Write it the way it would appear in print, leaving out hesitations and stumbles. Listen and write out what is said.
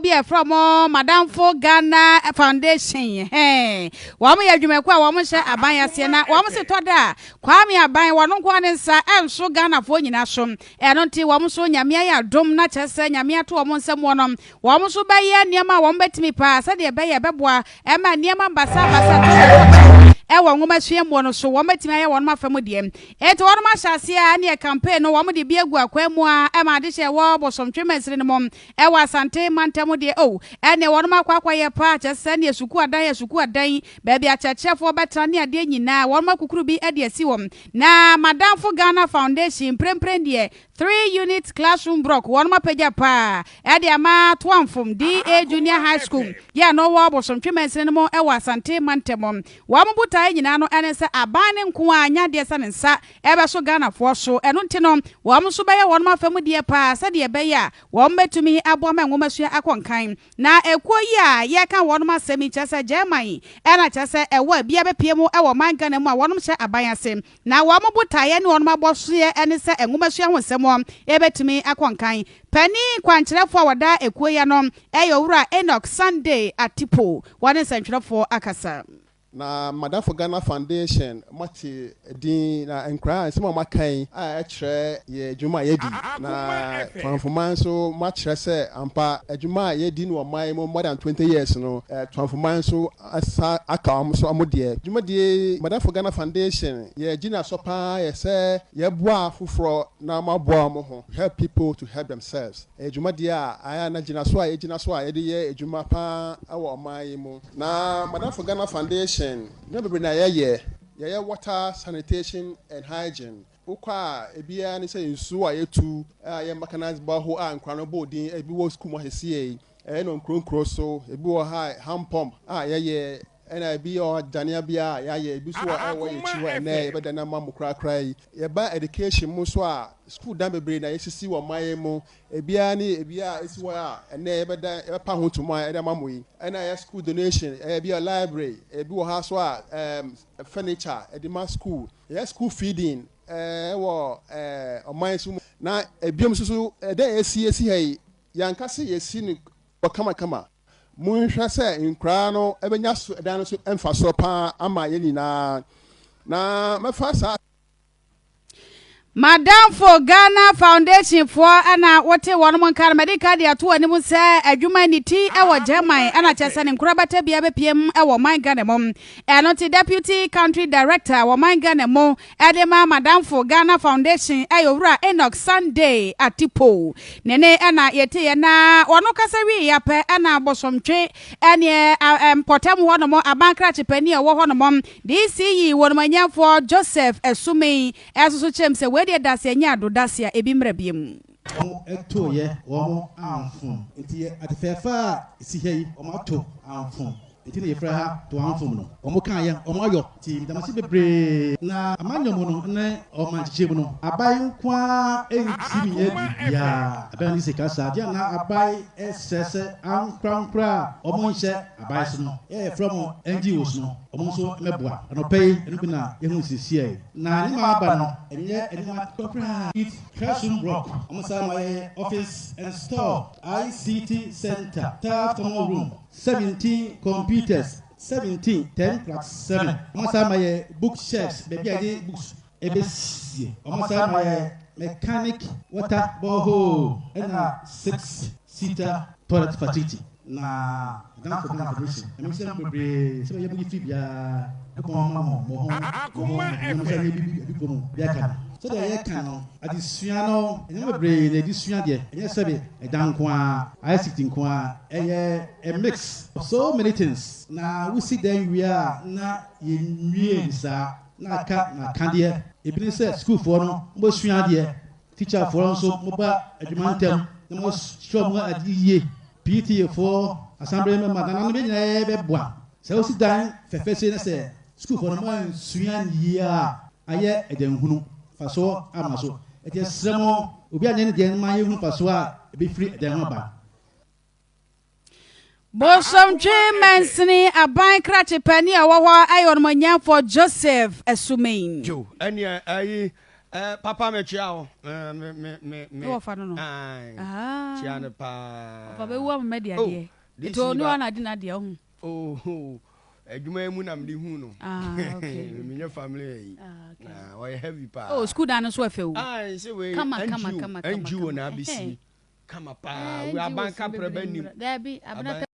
bi a ɛfrɛ wɔn Madamfo Ghana Foundation hɛn. Wɔn yɛ adwumakuo a wɔn hyɛ aban aseɛ na wɔn se tɔ da a Kwame Aban wɔn nko ara ne nsa ɛnso Ghanafoɔ nyinaa so. Ɛno nti wɔn nso Nyame ayɛ adom na kyerɛ sɛ Nyame ato wɔn nsam wɔ no wɔn nso bɛyɛ nneɛma a wɔn bɛtumi paa sɛdeɛ ɛbɛyɛ ɛbɛboa ɛma nneɛma basabasa tɔ da tɔ da ɛwɔ nwomasua muo no so wɔn bɛtumi ayɛ wɔn afa mu deɛ. Enti wɔnom ahyɛ aseɛ a ɛneɛ campaign no wɔn de bi agu akwan mu a ɛma adehyɛ ɛwɔ Bosomtwe mansini no mu ɛwɔ Asante mantam deɛ oh ɛneɛ wɔnom akɔ akɔyɛ paa kyerɛ sɛ ɛneɛ sukuu adan yɛ sukuu adan baabi akyerɛkyerɛfoɔ bɛtena ne adeɛ nyinaa wɔnom akukuru bi de asi hɔ na Madamfo Ghana Foundation mprempren deɛ Three unit classroom brɔk wɔnom apagya paa de ama Toamfom DA Junior High School yɛ a no wɔ Bosomtwe mansini no mu wɔ Asante mantam. Wɔn botaeɛ nyinaa no ne sɛ aban no nko ara nyɛ adeɛ sɛ ne nsa bɛso Ghanafoɔ so. Ɛno nti no wɔn nso bɛyɛ wɔnom afa mu deɛ paa sɛdeɛ ɛbɛyɛ a wɔn bɛtumi aboa ma nwomasua akɔ nkan. Na ekuo yi a yɛreka wɔnom asɛm yi kyerɛ sɛ German na kyerɛ sɛ ɛwɔ a bia bɛpue mu wɔ ɔman Ghana mu a wɔnom hyɛ aban ase. Na wɔn botaeɛ ne wɔn abɔsoɛ ne sɛ nwomasua ho nsɛm bɛtumi akɔ nkan. Panin kwankyerɛfoɔ a ɔda ekuo yi ano yɛ Owura Enoch Sunday Atipo. Wɔne nsɛntwerɛfoɔ akasa. Na Madamfo Ghana Foundation moate din na nkoraa nsɛm a moaka yi a ɛkyerɛ yɛ adwuma a yɛdi na Tuanfoman nso moakyerɛ sɛ ampa adwuma a yɛdi no wɔ ɔman yi mu more than 20 years no Tuanfoman nso asa aka wɔn nso wɔn deɛ. Dwumadie yi Madamfo Ghana Foundation yɛ gyinasoɔ paa yɛ sɛ yɛboa afoforɔ na wɔaboa wɔn ho, help people to help themselves. Ɛyɛ dwumadie a ayɛ a na gyinasoɔ a yɛgyina so a yɛde yɛ adwuma paa wɔ ɔman yi mu. Na Madamfo Ghana Foundation nneɛma bebree na yɛyɛ. Yɛyɛ water, sanitation and hygiene. Wokɔ a ebiara ne sɛ nsuo a yɛtu a ɛyɛ mechanized borehole a nkwadaa no bɔ din, ebi wɔ sukuu mu ha seesei yi, ɛyɛ no nkuro nkuro so. Ebi wɔ ha a hand pump a yɛyɛ, ɛna ebi wɔ hɔ gyaneabea a yɛayɛ, ebi nso wɔ ɛwɔ yɛn akyi hɔ a ɛnnɛ yɛbɛda no ama mo korakora yi. Yɛba education mu nso a, sukuu dan bebree na yɛasisi wɔ ɔman yi mu. Ebiara ne ebi a esi hɔ a ɛnnɛ yɛbɛda yɛbɛpa ho ntoma a yɛde ama mo yi. Ɛna ɛyɛ school donation, ɛyɛ ebi a library, ebi wɔ ha nso a ɛɛm furniture yɛde ma school. Yɛyɛ school feeding ɛwɔ ɛɛ ɔman yi so mu. Na ebiom nso so ɛdan a yɛasi asi ha yi, yɛanka sɛ yɛasi no kamakama. Monhwɛ sɛ nkoraa no bɛnya so ɛdan no so mfasoɔ pa ara ama yɛn nyinaa. Na mɛfa saa. Madamfo Ghana Foundation foɔ na wote wɔn nka no, madi ka de ato anim sɛ adwuma ne ti wɔ German ɛna kyerɛ sɛ ne nkorabata bia bɛpiem wɔ man Ghana mu. Ɛno nti Deputy Country Director wɔ man Ghana mu de ma Madamfo Ghana Foundation ɛyɛ Owura Enoch Sunday Atipo. Ne ne ɛna yɛteeɛ na ɔno kasa wieɛ pɛ ɛna Bosomtwe ɛneɛ mpɔtam hɔnom aban krakye panin a ɛwɔ hɔnom DCE wɔnomanyɛmfoɔ Joseph Asuming ɛsoso kyerɛm sɛ wei deɛ dase ɛnyɛ ado dase a ebi mmra biom. Wɔn toeɛ wɔn amfom. Nti ade fɛɛfɛ a ɛsi ha yi wɔn ato amfom. Nti na yɛfrɛ ha Toamfom no. Wɔn kaeɛ wɔn ayɔ. Nti meda mo ase bebree. Na amanyɔ mu no ne ɔman kyekyɛ mu no, aban nko ara ntumi nyɛ biribiara. Aban ne sika saa deɛ na aban srɛ sɛ ankorankoro a wɔn nhyɛ aban so no, yɛ yɛfrɛ wɔn NGOs no, wɔn nso mmɛboa. Anɔpa yi ɛno bi na yɛhu seesei yi. Na nneɛma a aba no, ɛnyɛ nneɛma ketewa koraa. Eat Classroom Block, wɔn san ma yɛyɛ Office and Store, ICT Centre, Staff Common Room, 17 computers, 17, 10 plus 7. Wɔn asan ma yɛ book shelves, baabi a yɛde books ɛbɛsie. Wɔn asan ma yɛ mechanic water borehole ɛna 6 seater toilet facility. Na Adamfo Ghana Federation, Nyame nhyira mo bebree sɛ bɛyɛ mo firi biara, Nyankopɔn mma mo mmɔho mmɔho mmɔho sɛ yɛ bi bi mu bi aka no. Sɛdeɛ yɛka no, adesua no, nneɛma bebree na yɛde sua adeɛ, ɛnyɛ sɛbe ɛdan nko ara, ICT nko ara, ɛyɛ a mix of so many things. Na wosi dan wie a na yɛnwie no saa, na aka n'akadeɛ. Ebi ne sɛ sukuufoɔ no mobɛsua adeɛ, tikyafoɔ nso moba adwuma ntɛm na moakyerɛ wɔn ade yie, PTA foɔ, assembly member, nananom yɛn nyinaa yɛbɛboa. Sɛ wosi dan fɛfɛ sei na sɛ sukuufoɔ no moansua no yie a, ayɛ ɛdɛnhunu, mfasoɔ amma so. Ɛnti yɛsrɛ mo, obi anyɛ ne deɛ no ma yɛnhunu mfasoɔ a ɛbɛfiri ɛdan ho aba. Bosomtwe mansini aban krakye panin a ɔwɔ hɔ yɛ Ɔnumonyamfoɔ Joseph Asuming. Joe, ɛneɛ ayi. Papa mekyia wo. Me me me me. Ne wɔfa no no. Aye. Ah. Kyia no paa. Ɔfa bɛwu ama madi Oh, adeɛ. this Nti ɔne ba. ɔna adi n'adeɛ ɔho. Oh, adwuma yi mu na mede hu no. Ah, okay. Menyɛ family ayi. Ah, okay. Na ɔyɛ heavy paa. Oh, school dan no so ɛfɛ o. Aye, sɛ wei Kama, kama, NGO, kama, kama, NGO kama. na Ɛhɛn. abɛsie. Kama paa. Eh, Wei NGO aban si kaprɛ bebree bɛ nim. mmra. Daabi, abena Aban